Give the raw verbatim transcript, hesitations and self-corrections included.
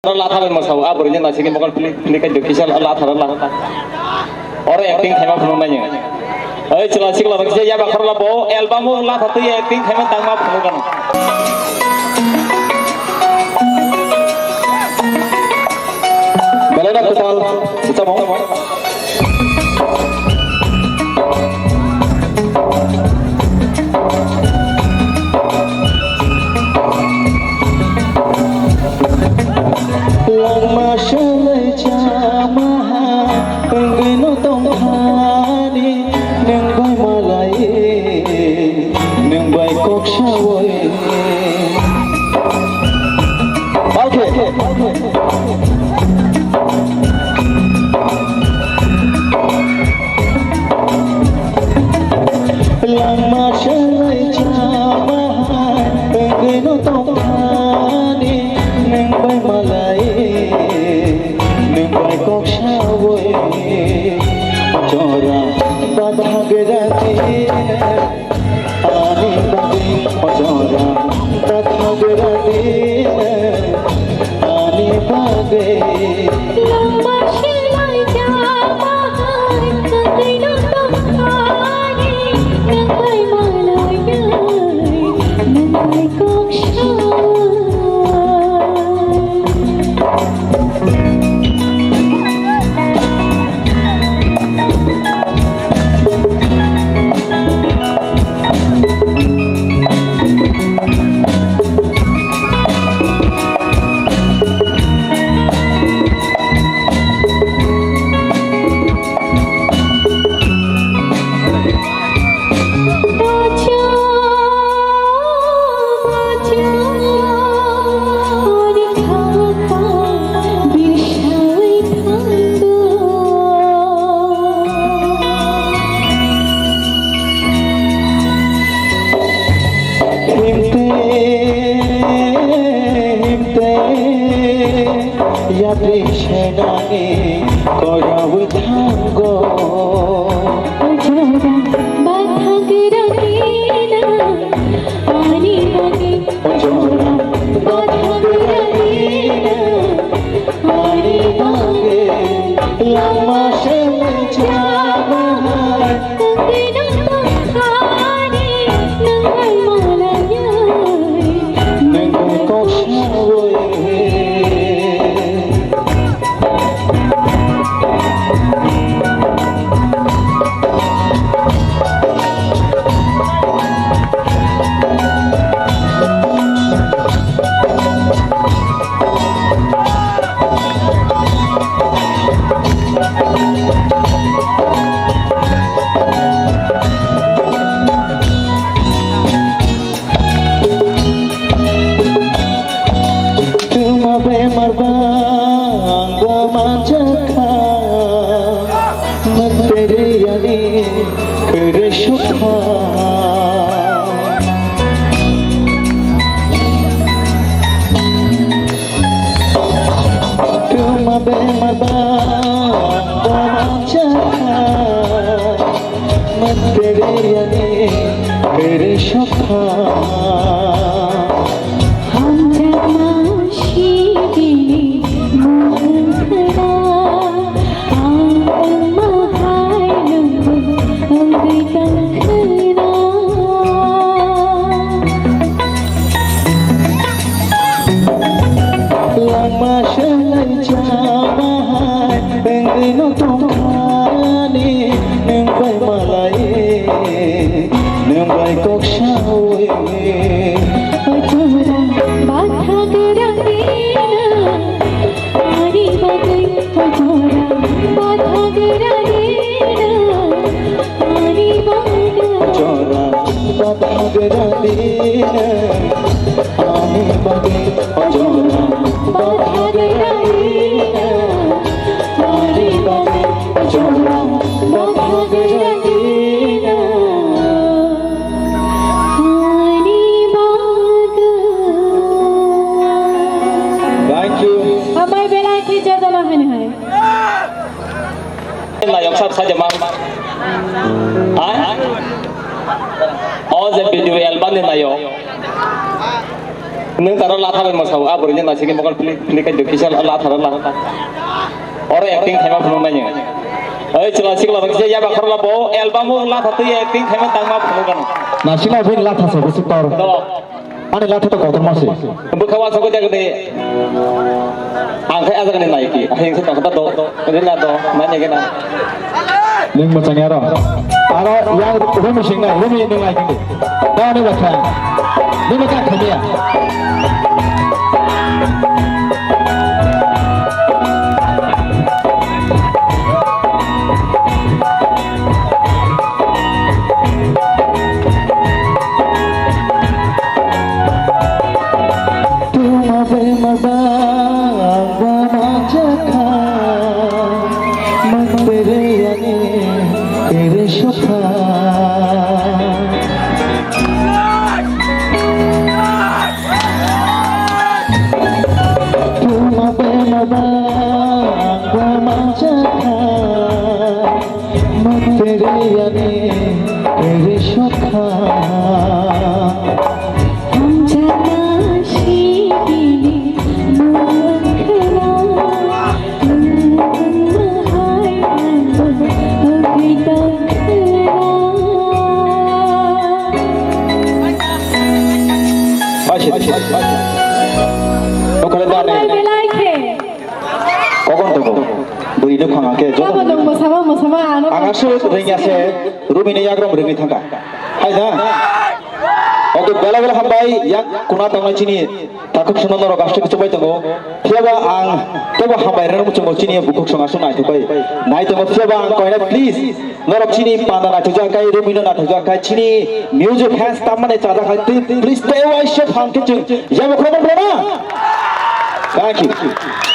Oro latha bai mosao, a borok je nasini mokol pili pili khai kisa latha ro la. Oro acting khaima phunuk nai. Oi chwla sikla rok kisa yaba khorla bo album o latha twi acting khaima tangma phunuk ano. Belai da kwtal, kwtal. Langma selai chama wngwi no tongthani, nwng bai malai, nwng bai kok sawi. Okay. Langma selai chama hai, wngwi no tongthani, nwng bai malai, nwng bai kok sawi. Jora bathak rani, ani bagwi, o jora bathak rani, ani bagwi. Langma selai chama hai, wngwi no tongthani, nwng bai malai, nwng bai kok sawi. Himte, himte, yapri senani korawi thango. Ojora bathak rani na, ani bagwi. Ojora bathak rani na, ani bagwi. Langma selai chama hai. Tuma bemar bang bo manjakha, manteri yani kere sukha. Tuma bemar bang bo manjakha, manteri yani kere sukha. Hamjakma sibini mukhra, ang wngma hai nwngbo wngwi tongkhwna. Langma selai chama hai, wngwi no tongthani, nwng bai malai, nwng bai kok sawi. Ojora bathak rani na, ani bagwi, ojora bathak rani na. Ani bagwi. Ojora bathak rani na, ani bagwi. Ojora bathak rani na, ani bagwi. Ojora bathak rani na, ani bagwi. Thank you. Amai belai khe jajala hani hai. Nayok sat sajama. Hai? O je video album ni nayok. Nwng taro latha bai mwsao, a bwrwini naisingni mokol phili phili kaido kisa latha la. Oro acting khaima phunuk nai nwng. Oi chwla sikla rok kisa yaba khorla bo album o latha twi acting khaima tangma phunuk ano. Naisingla bini latha se bwswk tor. Do. Ani latha to kotor ma se. Bwkha wansukgo de de. Ang khe ajagani naiki, ahing se tongkha do, rila do, nani gana. Nwng mwchang ya ro. Aro yang rumi sing nai, rumi nwng nai kindi. Da ni bakha. Ni bakha khamia. Tuma bema ba, ba ma jakha, man tere yani, tere shopha. Tuma bema ba, ba ma jakha, man tere yani, tere shopha. Hamjana shibini mukhra, hai agi tongkhra. Baisi, baisi, baisi. Okhale dane. Belai belai khe. Kokon tongo. Bwrwi no khanga khe joto. Abo dong mosama mosama ano. Ang aswk ringya se, rumi ni yagram ringwi thangkha. Hai da. Oke, bela bela hambai, yang kuna tongnai chini, takhuk songno norok aswk chubai tongo. Phiyaba ang tebo hambai rwna muchungo chini bukhuk song aswk naithok bai. Nai tongo phiyaba ang koina please. Norok chini panda naithokjak kai, rumi no naithokjak kai, chini music fans tamani chajak kai, please, please, tei waisa phan khe chwng yabo khorokma bela na. Thank you.